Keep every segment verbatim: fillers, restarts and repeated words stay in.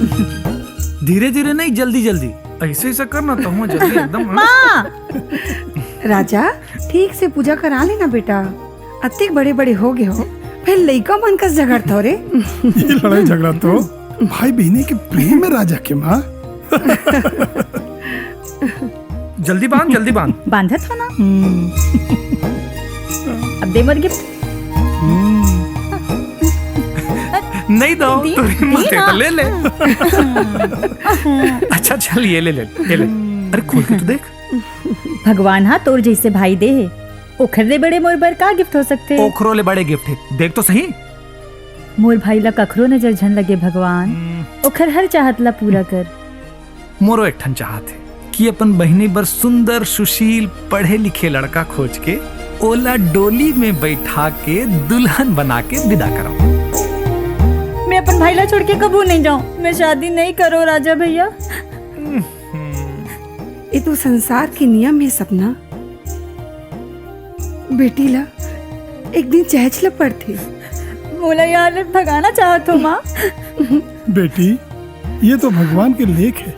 धीरे धीरे नहीं, जल्दी जल्दी। ऐसे ऐसा करना तो हुआ जल्दी एकदम, हाँ? माँ। राजा, ठीक से पूजा करा लेना बेटा। अतिक बड़े बड़े हो गए हो, फिर लइका मन कस झगड़त हो रे। ये लड़ाई झगड़ा तो भाई बहिनी के प्रेम में राजा के माँ। जल्दी बांध, जल्दी बांध। बांधत हो ना? अब दे मोर गिफ्ट। नहीं दो, दी, तोरी दी मत है ना। तो ले ले। अच्छा चल, ये ले ले, ये ले। अरे खोल के तो देख। भगवान हा तोर जैसे भाई दे हे, ओखर ले बड़े मोर बर का गिफ्ट हो सकथे? ओखरो ले बड़े गिफ्ट हे, देख तो सही। मोर भाई ला कखरो नजर झन लगे भगवान, ओखर हर चाहत ला पूरा कर। मोरो एक ठन चाहत हे कि अपन बहिनी बर सुंदर, सुशील, पढ़े लिखे लड़का खोज के ओला डोली में बैठा के दुल्हन बना के विदा करव। मैं अपन भाई ला छोड़ के कभू नहीं जाऊं। मैं शादी नहीं करो राजा भैया। ये तो संसार के नियम हे सपना। बेटी ला एक दिन जहेज ला पड़थे। मोला यहाँ ले भगाना चाहत हो माँ। बेटी, ये तो भगवान के लेख हे।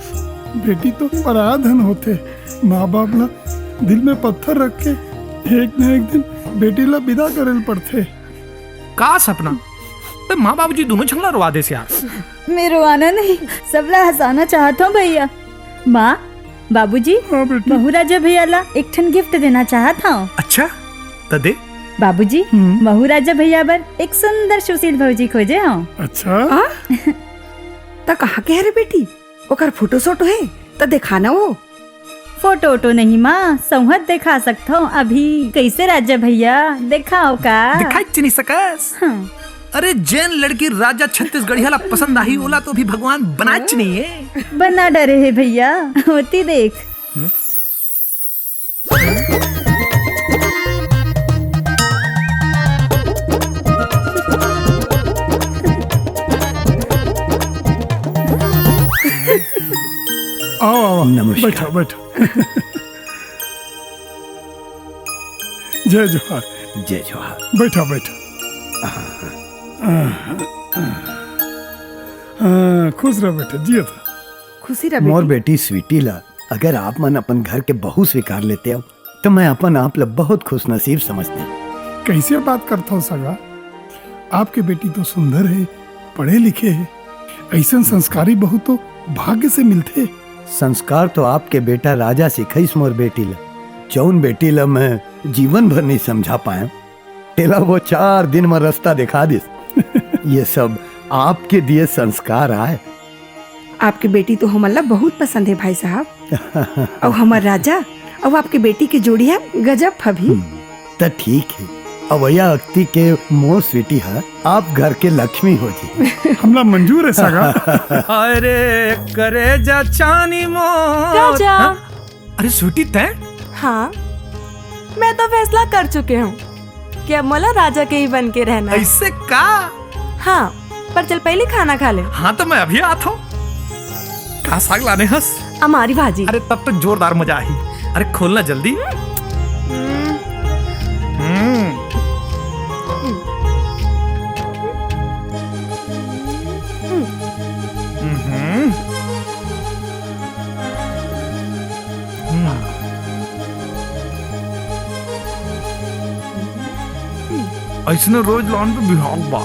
बेटी तो पराया धन होथे। माँ बाप ला दिल में पत्थर रख के एक न एक दिन बेटी ला विदा करे ल पड़थे। का सपना? ते माँ बाबूजी दोनों झन ला रोवा देस यार। मैं रोवाना नहीं, सबला हंसाना चाहत हूँ भैया। माँ, बाबूजी, हाँ बेटी। महू राजा भैया ला एक ठन गिफ्ट देना चाहत हूँ। अच्छा, त दे। बाबूजी, हम्म। महू राजा भैया बर एक सुंदर सुशील भौजी खोजे हूँ। अच्छा? हाँ? त कहाँ के हरे बेटी? ओकर फोटो सोटो हे त दिखाना वो। फोटो वोटो नहीं माँ, सौंहत देखा सकथो अभी। कैसे राजा भैया, देखाओ का? दिखाई च नहीं सकस। हाँ। अरे जेन लड़की राजा छत्तीसगढ़िया ला पसंद आही, ओला तो भी भगवान बनाच नहीं है। बना डरे है भैया, होती देख। हम्म? आओ, आओ, आओ। नमस्कार। बैठो, बैठो। जय जोहार। जय जोहार। बैठो, बैठो। हाँ, खुश रहो बेटा, जियत रहो। खुशी रहो मोर बेटी। बेटी स्वीटी ला अगर आप मन अपन घर के बहू स्वीकार लेते हो, तो मैं अपन आप ला बहुत खुशनसीब समझते हूँ। कैसे बात करता हो सगा? आपके बेटी तो सुंदर है, पढ़े लिखे है, ऐसन संस्कारी बहू तो भाग्य से मिलथे। संस्कार तो आपके बेटा राजा सिखाइस मोर बेटी ला, जौन बेटी ला मैं जीवन भर नहीं समझा पाया, तेला वो चार दिन में रास्ता दिखा दिस। ये सब आपके दिए संस्कार आए। आपके बेटी तो हमन ला बहुत पसंद है भाई साहब। अउ हमर राजा अउ आपके बेटी के जोड़ी है गजब फबही। हम्म, त ठीक है। अवैया अक्ति के मोर स्वीटी है, आप घर के लक्ष्मी हो जी। हमला मंजूर है सगा। अरे करेजा चानी मोर। राजा। हाँ? अरे स्वीटी तैं? हाँ, मैं तो फैसला कर चुके हूँ कि अब मोला राजा के ही बन के रहना है। ऐसे का? हाँ, पर चल पहले खाना खा ले। हाँ, तो मैं अभी आत हूँ। का साग लाने हस? अमारी भाजी। अरे तब तो जोरदार मजा आही। अरे खोलना जल्दी। हम्म। हम्म। हम्म। हम्म। अइसने रोज लान तो बिहाव बा।